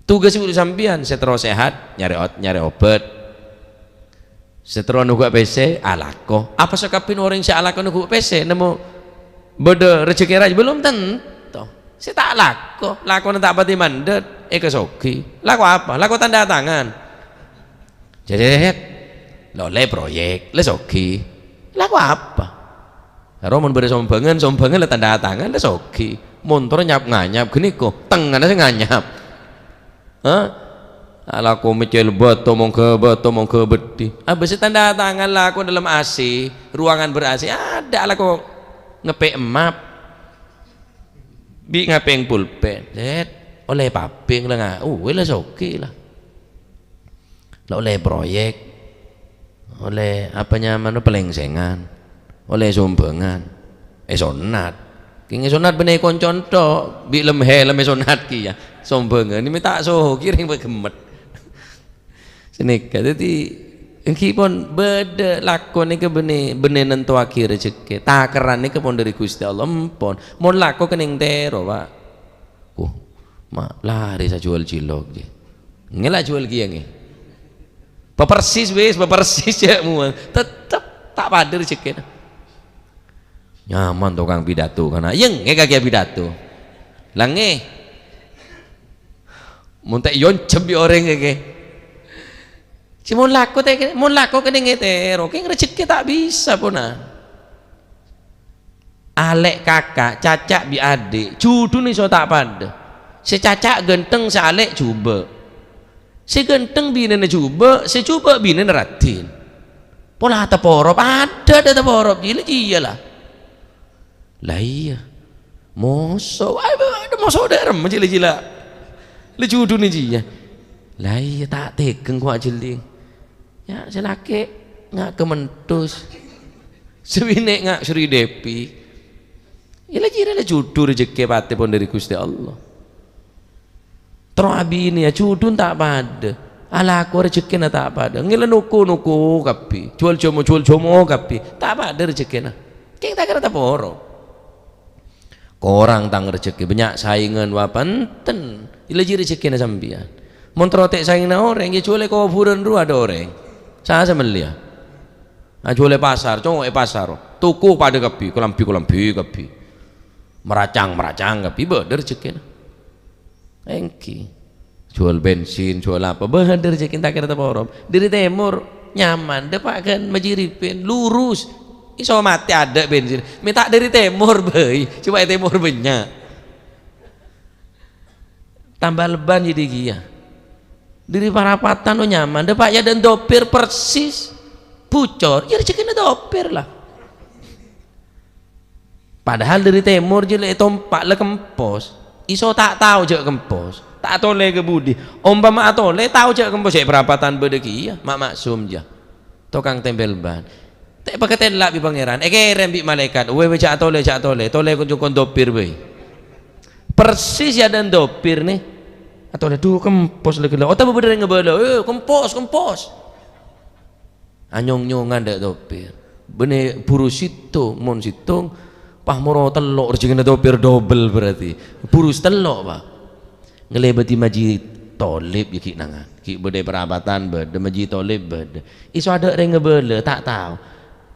Tugas ghu sampèyan, sè terro sehat, nyarè ot-, nyarè obât. Sè terro noghu' pèssè, alako. Apa sakabbhiyânna orèng sè alako noghu' pèssè, nemmo bâdâ rejhekkè rajâ? Belum tentu. Sè ta' alako, lakona ta' patè mandhât, èkasoghi. Lako apa? Lako tanda tangan. Jhâjhâjhâjhât. La ollè proyek, la soghi. Lako apa? Karo mon bâdâ sombhângan, sombhângan la tanda tangan, la soghi. Montor nyap-nganyap ghânèka, tengngana sè nganyap. Hah? Alako meccèl bâto, mongghâ bâto, mongghâ beddhi. Abâ' sè tanda tangan lako dâlem A C, ruangan ber-A C, adâ' alako ngepè' map. Bi' ngapèng pulpen, Ded, ollè pabing la nga-, uwè la soghi la. La ollè proyek, ollè apa nyamana palèngsèngan, ollè sombhângan, èsonnat. Kèng èsonnat bânnè koncon tok, bi' lem-, helm èsonnat kèya. Sombhângan, mè' ta' soghi rèng paghemmet. Sanèka, dhâddhi, èngghi pon bâdâ lako nèka bânnè, bânnè nantowaghi rejhekkè. Takerran nèka pon dâri Ghustè Allah, empon. Mon lako kennèng tèro, Pak. Wah, ma' larè sajhuwâl cilok, jè. Ngè la jhuwâl kèya, ngè. Papersis, wis, papersis, jè, muwâng. Tetep ta' padâ rejhekkèna. Nyaman tokang pidato, kana'. Iyâ, ngè kakè pidato. La ngè. Mon ta' èonjhâm bi' orèng kakè. Sè mon lako ta' kè-, mon lako kennèng ètèro, kèng rejhekkè ta' bisa, pona. Alè' kaka', caca' bi' adhi', judhuna iso ta' padâ. Sè caca' ghântheng, sè alè' jhubâ'. Sè ghântheng binèna jhubâ', sè jhubâ' binèna raddhin. Pola taporop, adâ' dâ' taporop, jila-jila. La iyâ. Moso, ay, adâ' moso dâ' remma jila-jila. La judhuna jiyâ. La iyâ, ta' teggheng ko' ajhelling. Yâ, sè lakè' nga' kamenthus. Sè binè' nga' sri depi. Iyâ la jiyâ la judhu rejhekkè patè pon dâri Ghustè Allah. Terro abinèya judhuna ta' padâ. Alako rejekkèna ta' padâ. Ngèla noko-noko kabbhi. Juwâl jhâmo, juwâl jhâmo kabbhi. Ta' padâ rejekkèna. Kèng ta' kèra taporo. Korang tang rejekkè, bânnya' saèngan, wa, bhunten. Ila jiyâ rejekkèna sampèyan. Mon terro ta' saènganna orèng, yâ juwâl è kobhurân rowa adâ' orèng. Sapa sè mellèya? Ah, juwâl è pasar, cowok è pasar. Toko padâ kabbhi, kalambhi-kalambhi kabbhi. Maracang-maracang kabbhi, bâdâ rejekkèna. Èngghi. Juwâl bensin, juwâl apa, bâdâ rejekkèna ta' kèra taporo. Dâri tèmor, nyaman, dâpa' ghân majhiripin, lurus. Iso matè adâ' bensin. Mè' ta' dâri tèmor bhâi, coma è tèmor bânnya'. Tamba lebban jâdiyâ. Dâri Parapatan, oh, nyaman, dâpa' yâ dâ' Dopir persis. Bucor, yâ rejekkèna Dopir la. Padahal dâri tèmor jiyâ la ètompa' la kempos. Iso ta' tao jâ' kempos. Ta' atolè ka budi. Ompama atolè, tao jâ' kempos, è Parapatan bâdâ kèya, ma' maksum jiyâ. Tokang tempèl ban. Ta' èpakatella' bi' Pangèran. Èkèrèm bi' malaèkat. Wè, wè, jâ' atolè, jâ' atolè. Tolè kon-, cokon Dopir bhâi. Persis yâ dâ' Dopir nè. Atolè, dhu, kempos la ghellâ'. Otabâ bâdâ rèng ngabâlâ. Eh, kempos, kempos. Anyong-nyongan dâ' Dopir. Bânnè buru sèttong, mon sèttong, pas moro tello' rejekkèna Dopir dobel berarti. Buru satello', Pak. Ngalèbâdhi majhi Tolib yâ ghi' nangan. Ghi' bâdâ è Parapatan bâdâ, majhi Tolib bâdâ. Iso adâ' rèng ngabâlâ, ta' tao.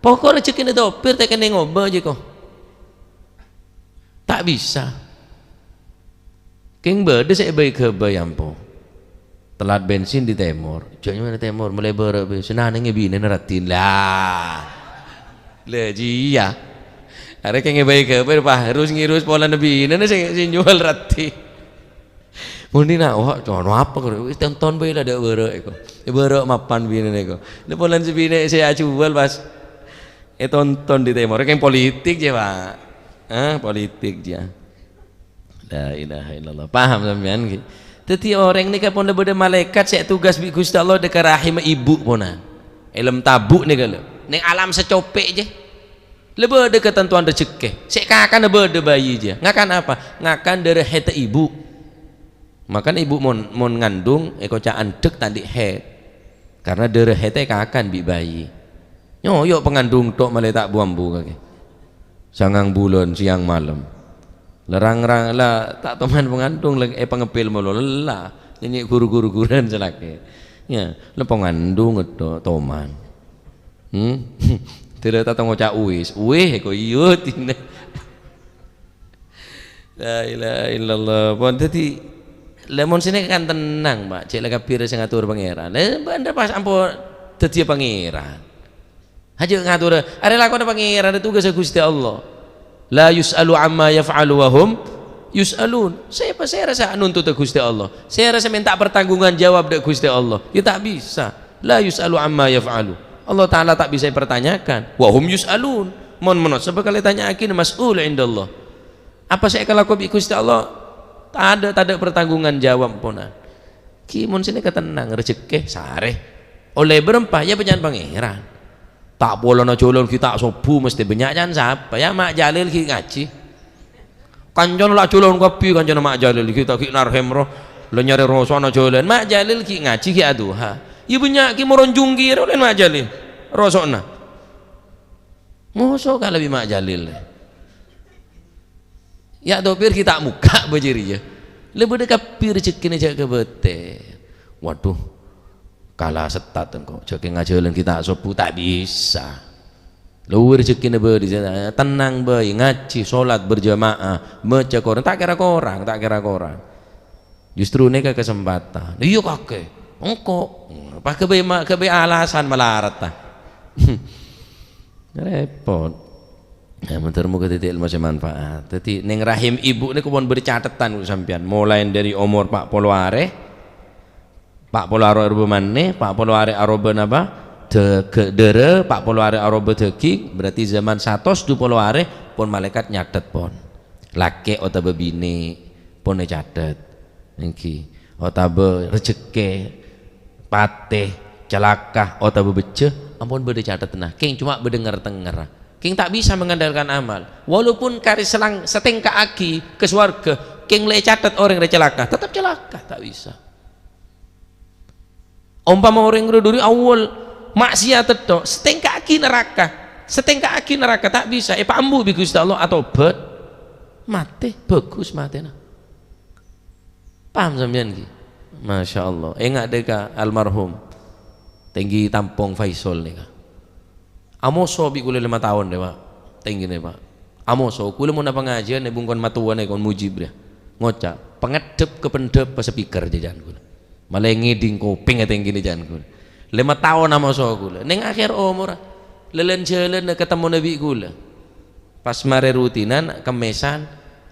Pokok rejekkèna Dopir ta' kennèng ngobâ jiyâ ko. Ta' bisa. Kèng bâdâ sè èbâi-ghâbâi ampo. Telat bensin di tèmor. Jâ' nyamana tèmor, molaè bârâ' bhâi. Sè nanèngè binèna raddhin. Lah. Lah, jiyâ. Arè kèng èbâi-ghâbâi, Pak, harus ngèrus polana binèna sè, sè nyowal raddhin. Mon dina, wah, cono apa karo? Wis tonton bhâi la dâ' bârâ' èko. È bârâ' mapan binèna èko. Lah polana sè binè' sè ajhuwâl pas ètonton di tèmor. Kèng politik jiyâ, Pak. Hah, politik jiyâ. La ilaha illallah. Paham sampèyan, ghi? Dâddhi orèng nèka pon la bâdâ malaèkat sè ètugas bi' Ghustè Allah dâ' ka rahimma ibu pona. È alam tabu' nèka lho. Neng alam sè copè' jiyâ. La bâdâ katantowan rejekkè. Sè èkakana bâdâ bhâi jiyâ. Ngakan apa? Ngakan dârâ haidhâ ibu. Makana ibu mon, mon ngandung, èkoca' andhek ta' andi' haid. Karna dârâ haidhâ èkakan bi' bhâi. Nyoyo' pangandung tho' malè ta' bu-ambu kakè. Sangang bulân, siang malem. La rang-rang, la ta' toman pangandung, la èpangepil molo, la. Nyanyi gur-gur-guran salakè. Ya, la pangandung tho', toman. Hmm? Dârâ ta' ngoca' uwis. Uwis, ko iyo, tina. La ilaha illallah. Pon dâddhi, la mon sè nèka kan tenang, Pak. Cè' la kabbhi sè ngator Pangèran. La, bâ'na pas ampo dâddhiyâ Pangèran. Hajâ ngator, arè lakona Pangèran, tugassa Ghustè Allah. "La yus'alu amma yaf'alu wa hum yus'alun." Sapa sè rasa nuntut Ghustè Allah? Sè rasa mènta pertanggungan jawab dâ' Ghustè Allah? Ya ta' bisa. "La yus'alu amma yaf'alu." Allah Ta'ala ta' bisa èpertanyakan. "Wa hum yus'alun." Mon manossa bhâkal ètanya'aghi, mas'ul indallah. Apa sè èkalako bi' Ghustè Allah? Tadâ', tadâ' pertanggungan jawab pona. Ghi mon sè nèka tenang, rejekkè, sarè. Ollè bârâmpa, ya bânnya'an Pangèran. Ta' polana jhâlân ghi' ta' sobbhu mestè bânnya', can sapa? Ya Ma' Jalil ghi' ngajhi. Kancana la jhâlân kabbhi kancana Ma' Jalil ghi' ta' ghi' narhem ro. La nyarè roso'na jhâlân. Ma' Jalil ghi' ngajhi ghi' aduha. Ya bânnya' ghi' moronjung ghi' ro lèn Ma' Jalil. Roso'na. Moso kalabi Ma' Jalil. Ya, Dopir ghi' ta' mokka' bâjâ rèya. La bâdâ kabbhi rejekkèna jâ' kabâtè. Waduh, kala settat engko'. Jâ' kèng ajhâlân ghi' ta' sobbhu, ta' bisa. Luwih rejekkèna bâdâ, tenang bhâi, ngajhi, solat berjamaah, maca Quran, ta' kèra korang, ta' kèra korang. Justru nèka kesempatan. Iyâ, kakè. Engko'. Pas ghâbây ma-, ghâbây alasan malarat, ta. Repot. Nah, moghâ-moghâ dâddhi ilmu sè manfaat. Dâddhi, neng rahim ibu nèko pon bâdâ catetan kanggo sampèyan. Molaè dâri omor pa' polo arè, pa' polo arè aroba manè, pa' polo arè aroba napa? Dâ-, gâ-, dârâ, pa' polo arè aroba dâging, berarti zaman satos du polo arè pon malaèkat nyatet pon. Lakè' otabâ binè' pon ècatet. Èngghi. Otabâ rejekkè, patè, calaka, otabâ bejjhâ, ampon bâdâ catetanna. Kèng coma bâdâ nger-tengngerra. Kèng ta' bisa mengandalkan amal. Walaupun karè selang-, satèngka'aghi ka sowarghâ, kèng la ècatet orèng rè calaka, tetep calaka, ta' bisa. Ompama orèng ro-, dhuri awwal maksiat tok, sè tèngka'aghi naraka. Sè tèngka'aghi naraka ta' bisa, èpaambu bi' Ghustè Allah, atobhât. Matè, bhâghus matèna. Paham sampèyan, ghi? Masya Allah. Enga' dâ' ka almarhum Tenggi Tampong Faisal nèka. Amoso bi' kaulâ lèma taon, rè, Pak. Tenggi nè, Pak. Amoso, kaulâ mon apangajiân è bungkona matowana è kon Mujib, rè. Ngoca', "Pangeddhep ka pendhep pasapikar," jhâjhân kaulâ. Malè ngèdhing kopèng è Tenggi nè, jhâjhân kaulâ. Lèma taon amoso kaulâ. Neng akhèr omorra, lân-jhâlânna katemmona bi' kaulâ. Pas marè rutinan, kemmèsan,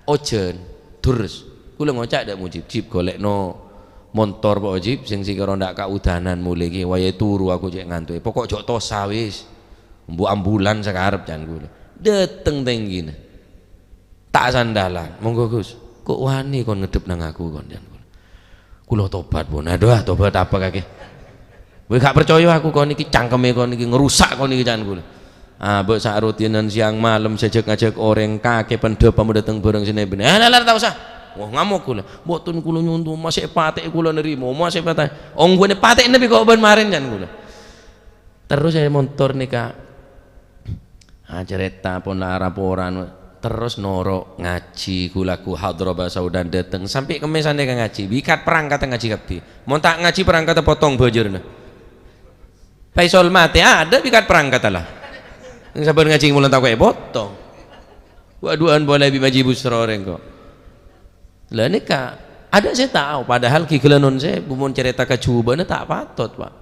ojhân, durus. Kaulâ ngoca' dâ' Mujib, "Jib, golè'no montor, Pak Ojib, sè sèngkèra ta' kaudanan molè ghi, wayah turu aku cè' nganto'è. Pokok jhâ' tosa, wis. Embu ambulan sakarep," can kaulâ. Dâteng Tenggina. Ta' sandalan. "Mongghu, Gus. Ko' wanè kon ngeddhep nang aku, kon," can kaulâ. Kaulâ tobat, pon. "Adhu, ah, tobat apa kakè? Wè, ga' parcajâ aku, kon nèkè cangkemmè kon nèkè ngerusak kon nèkè," can kaulâ. Abâ' sa' rutinan sèyang malem sajhâk ngajhâk orèng, kakè pendhâpamma dâteng bhârâng sè nè-bânnè. "Eh, la, la, ta' osa." Wah, ngamok kaulâ. "Mboten kaulâ nyonto, masè patè' kaulâ narèma, masè patè'." "Ongghuwânna patè'na bi' ko' bân marèn," can kaulâ. Terros è montor nèka, acarèta pon la araporan, terros noro' ngajhi, ghu-lagghu hadroh bhâsa Sudan dâteng, sampè' kemmèsan nèka ngajhi, bi' kat-parangkatta ngajhi kabbhi. Mon ta' ngajhi, parangkatta potong bhâjârânna. Faisal matè, adâ' bi' kat-parangkatta la. Sabbhân ngajhi mola tako' èpotong. Wa du'an polè bi' maji busra orèng ko'. Lah nèka, adâ' sè tao, padahal ghi ghellâ' non sèbu, mon carèta kajhubâ'na ta' patot, Pak.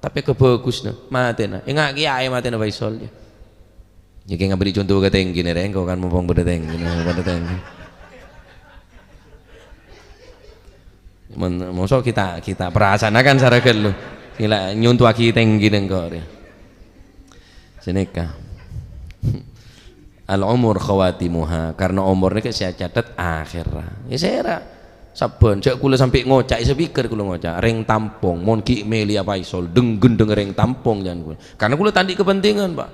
Tapè kabhâghusna, matèna. Enga' kèyaè matèna Faisal, ya. Nèkè ngabâri conto ka Tenggi nè, rè, engko' kan mompong bâdâ Tenggi, nè, bâdâ Tenggi. Mon, mosok kita, kita perasaan kan sara ghâllu. Gila, nyontoaghi Tenggi nè engko', rè. Sè nèka. Al-umur khawatimuha, karna omor nèka sè ècatet akhèrra. Ya sèra. Sabbhân, jhâ' kaulâ sampè' ngoca', è speaker kaulâ ngoca', "Rèng Tampong, mon ghi' mèlèya Faisal, dheng-ghendheng rèng Tampong," can kaulâ. Karna kaulâ ta' andi' kabhântengan, Pak.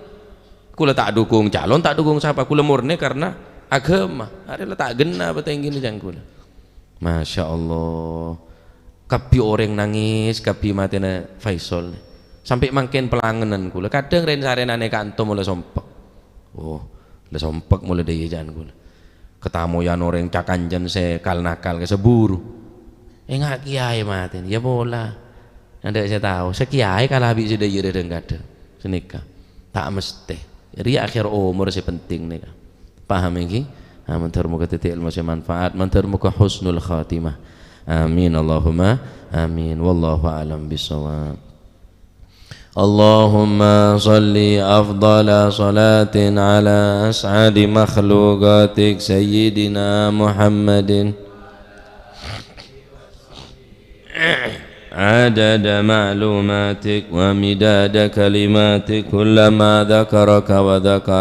Kaulâ ta' dukung calon, ta' dukung sapa, kaulâ mornè karna aghâma. Arè la ta' ghenna apa Tenggi nè can kaulâ. Masya Allah. Kabbhi orèng nangès, kabbhi matèna Faisal. Sampè' mangkèn pelangenan kaulâ. Kadhâng rèn-sarènan è kanto mola sompek. Oh, la sompek mola dâ' iyâ can kaulâ. Katamoyan orèng ca-kancana sè kal-nakal ka saburu. Enga' kèyaè matèna, ya pola. Adâ' sè tao, sè kèyaè kala bi' sè dâ' iyâ dhâng-kadhâng. Sè nèka. Ta' mestè. Rèya akhèr omor sè penting nèka. Paham ènggi? Ah, mandhâr moghâ dhâddhi èlmo sè manfaat, mandhâr moghâ husnul khatimah. Amin, Allahumma amin. Wallahu a'lam bissawab. Allahumma shalli afdhala shalatin ala as'adi makhluqatik Sayyidina Muhammadin. Adada ma'lumatik wa midada kalimatik kullama dzakaraka wa dzakar